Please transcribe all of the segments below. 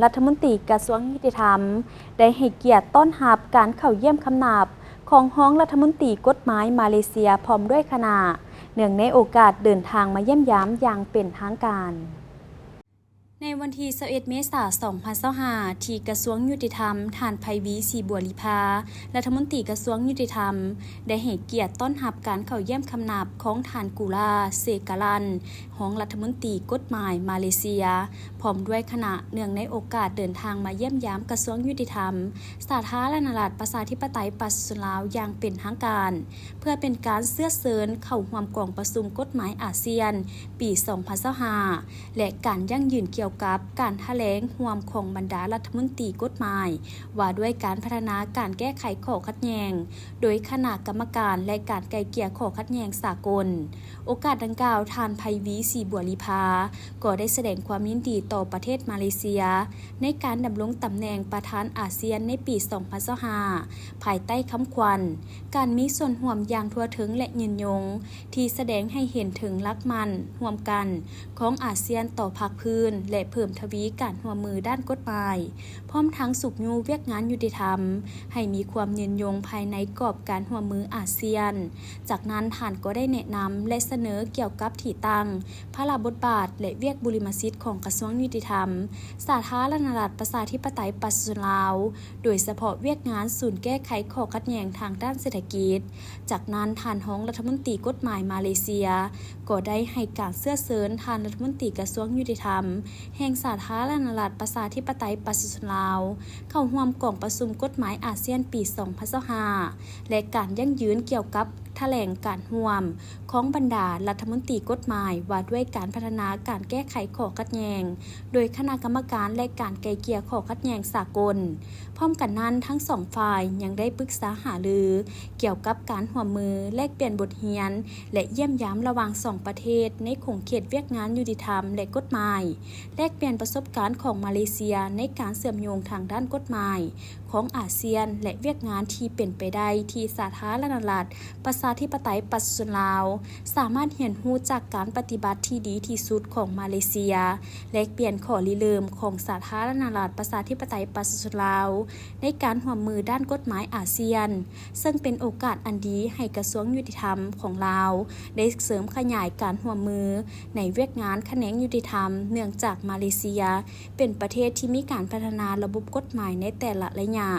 ລັດຖະມົນຕີກະຊວງຍຸຕິທຳ ໄດ້ໃຫ້ກຽດຕ້ອນຮັບການເຂົ້າຢ້ຽມຄຳນັບຂອງຮອງລັດຖະມົນຕີກົດໝາຍມາເລເຊຍ ພ້ອມດ້ວຍຄະນະ ເນື່ອງໃນໂອກາດເດີນທາງມາຢ້ຽມຢາມຢ່າງເປັນທາງການ. ໃນວັນທີຊາວເອັດ ເມສາ ສອງພັນຊາວຫ້າ ທີ່ກະຊວງຍຸຕິທຳ, ທ່ານ ໄພວີ ສີບົວລີພາ ລັດຖະມົນຕີກະຊວງຍຸຕິທຳ ໄດ້ໃຫ້ກຽດຕ້ອນຮັບການເຂົ້າຢ້ຽມຄຳນັບຂອງທ່ານ ກູລາ ເຊກາລັນ ຮອງລັດຖະມົນຕີກົດໝາຍມາເລເຊຍ ພ້ອມດ້ວຍຄະນະ ເນື່ອງໃນໂອກາດເດີນທາງມາຢ້ຽມຢາມກະຊວງຍຸຕິທຳ ສາທາລະນະລັດ ປະຊາທິປະໄຕ ປະຊາຊົນລາວ ຢ່າງເປັນທາງການ ເພື່ອເປັນການເຊື້ອເຊີນເຂົ້າຮ່ວມກອງປະຊຸມກົດໝາຍອາຊຽນ ປີ ສອງພັນຊາວຫ້າ ແລະ ການຢັ້ງຢືນກ່ຽວກັບການຖະແຫຼງຮ່ວມຂອງບັນດາລັດຖະມົນຕີກົດໝາຍ ວ່າດ້ວຍການພັດທະນາການແກ້ໄຂຂໍ້ຂັດແຍ່ງ ໂດຍຄະນະກຳມະການ ແລະ ການໄກ່ເກ່ຍຂໍ້ຂັດແຍ່ງສາກົນ. ໂອກາດດັ່ງກ່າວ, ທ່ານ ໄພວີ ສີບົວລີພາ ກໍໄດ້ສະແດງຄວາມຍິນດີຕໍ່ປະເທດມາເລເຊຍ ໃນການດຳລົງຕຳແໜ່ງປະທານອາຊຽນໃນປີ ສອງພັນຊາວຫ້າ ພາຍໃຕ້ຄຳຂວັນ ການມີສ່ວນຮ່ວມຢ່າງທົ່ວເຖິງ ແລະ ຍືນຍົງ ທີ່ສະແດງໃຫ້ເຫັນເຖິງຫຼັກໝັ້ນຮ່ວມກັນຂອງອາຊຽນຕໍ່ພາກພື້ນ ແລະ ເພີ່ມທະວີການຮ່ວມມືດ້ານກົດໝາຍ, ພ້ອມທັງຊຸກຍູ້ວຽກງານຍຸຕິທຳໃຫ້ມີຄວາມຍືນຍົງພາຍໃນກອບການຮ່ວມມືອາຊຽນ. ຈາກນັ້ນທ່ານກໍໄດ້ແນະນຳ ແລະ ສະເໜີກ່ຽວກັບທີ່ຕັ້ງ, ພາລະບົດບາດ ແລະ ວຽກບຸລິມະສິດຂອງກະຊວງຍຸຕິທຳ, ສາທາລະນະລັດ ປະຊາທິປະໄຕ ປະຊາຊົນລາວ, ໂດຍສະເພາະວຽກງານສູນແກ້ໄຂຂໍ້ຂັດແຍ່ງທາງດ້ານເສດຖະກິດ. ຈາກນັ້ນທ່ານຮອງລັດຖະມົນຕີກົດໝາຍມາເລເຊຍ ກໍໄດ້ໃຫ້ການເຊື້ອເຊີນທ່ານລັດຖະມົນຕີກະຊວງຍຸຕິທຳ ແຫ່ງສາທາລະນະລັດ ປະຊາທິປະໄຕ ປະຊາຊົນລາວ ເຂົ້າຮ່ວມກອງປະຊຸມກົດໝາຍອາຊຽນປີ ສອງພັນຊາວຫ້າ ແລະ ການຢັ້ງຢືນກ່ຽວກັບຖະແຫຼງການຮ່ວມຂອງບັນດາລັດຖະມົນຕີກົດໝາຍ ວ່າດ້ວຍການພັດທະນາການແກ້ໄຂຂໍ້ຂັດແຍ່ງ ໂດຍຄະນະກຳມະການ ແລະ ການໄກ່ເກ່ຍຂໍ້ຂັດແຍ່ງສາກົນ. ພ້ອມກັນນັ້ນ, ທັງສອງຝ່າຍຍັງໄດ້ປຶກສາຫາລືກ່ຽວກັບການຮ່ວມມື, ແລກປ່ຽນບົດຮຽນ ແລະ ຢ້ຽມຢາມລະຫວ່າງສອງປະເທດໃນຂົງເຂດວຽກງານຍຸຕິທຳ ແລະ ກົດໝາຍ, ແລກປ່ຽນປະສົບການຂອງມາເລເຊຍໃນການເຊື່ອມໂຍງທາງດ້ານກົດໝາຍຂອງອາຊຽນ ແລະ ວຽກງານທີ່ເປັນໄປໄດ້ທີ່ສາທາລະນະລັດ ປະຊາທິປະໄຕ ປະຊາຊົນລາວ ສາມາດຮຽນຮູ້ຈາກການປະຕິບັດທີ່ດີທີ່ສຸດຂອງມາເລເຊຍ, ແລກປ່ຽນຂໍ້ລິເລີ່ມຂອງສາທາລະນະລັດ ປະຊາທິປະໄຕ ປະຊາຊົນລາວ ໃນການຮ່ວມມືດ້ານກົດໝາຍອາຊຽນ, ເຊິ່ງເປັນໂອກາດອັນດີໃຫ້ກະຊວງຍຸຕິທຳຂອງລາວ ໄດ້ເສີມຂະຫຍາຍການຮ່ວມມືໃນວຽກງານຂະແໜງຍຸຕິທຳ, ເນື່ອງຈາກມາເລເຊຍເປັນປະເທດທີ່ມີການພັດທະນາລະບົບກົດໝາຍໃນແຕ່ລະໄລຍະ,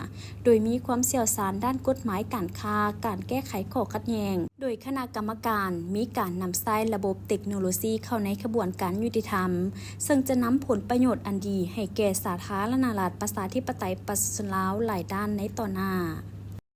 ໂດຍມີຄວາມຊ່ຽວຊານດ້ານກົດໝາຍການຄ້າ, ການແກ້ໄຂຂໍ້ຂັດແຍ່ງ ໂດຍຄະນະກຳມະການມີການນຳໃຊ້ລະບົບເຕັກໂນໂລຊີເຂົ້າໃນຂະບວນການຍຸຕິທຳ, ເຊິ່ງຈະນຳຜົນປະໂຫຍດອັນດີໃຫ້ແກ່ສາທາລະນະລັດ ປະຊາທິປະໄຕ ປະຊາຊົນລາວຫຼາຍດ້ານໃນຕໍ່ໜ້າ.